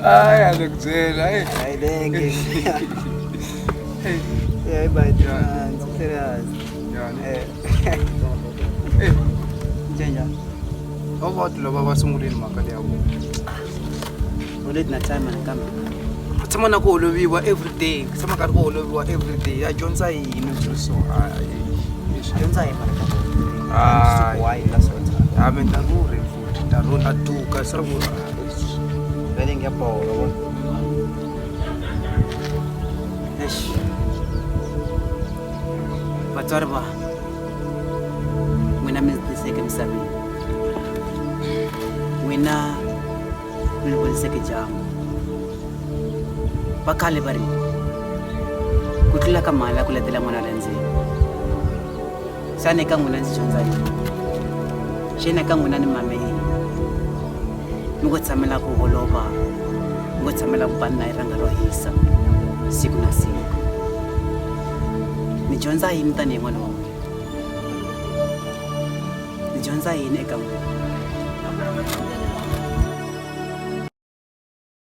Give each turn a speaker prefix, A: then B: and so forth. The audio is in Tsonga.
A: Hayi, a ni ku byela. Hey.
B: Hayi lenge.
A: Hey.
B: Yeah, but
A: Yeah.
B: serious.
A: Yeah, ni-
B: Eh.
A: Hey.
B: Njani?
A: How about lava va sunguleni mhaka leya ku
B: Already na time nakambe.
A: ku tshama na ku holoviwa everyday, ku tshama karhi ku holoviwa everyday. Ya dyondza yini swilo so? Hayi.
B: Dyondza hi mhaka.
A: Hayi.
B: Why la sota?
A: Ya me ta rhurhe futhi, ta rhurha duka swa ku
B: Vele ngiyabhola bona. Eish.
C: Vatswari va n'wina mi ndzi tiseke emisaveni, n'wina mi ni voniseke dyambu. Va khale va ri ku tlula ka mali ku letela n'wana la ndzeni. Xana eka n'wina ndzi dyondza yini? Xana eka n'wina ni mame yini? Mi ngo tshamela ku holova, mi ngo tshamela ku ba na hi rhanga ro hisa siku na siku. Ni dyondza yini tanihi n'wana wa n'wina? Ni dyondza yini eka n'wina?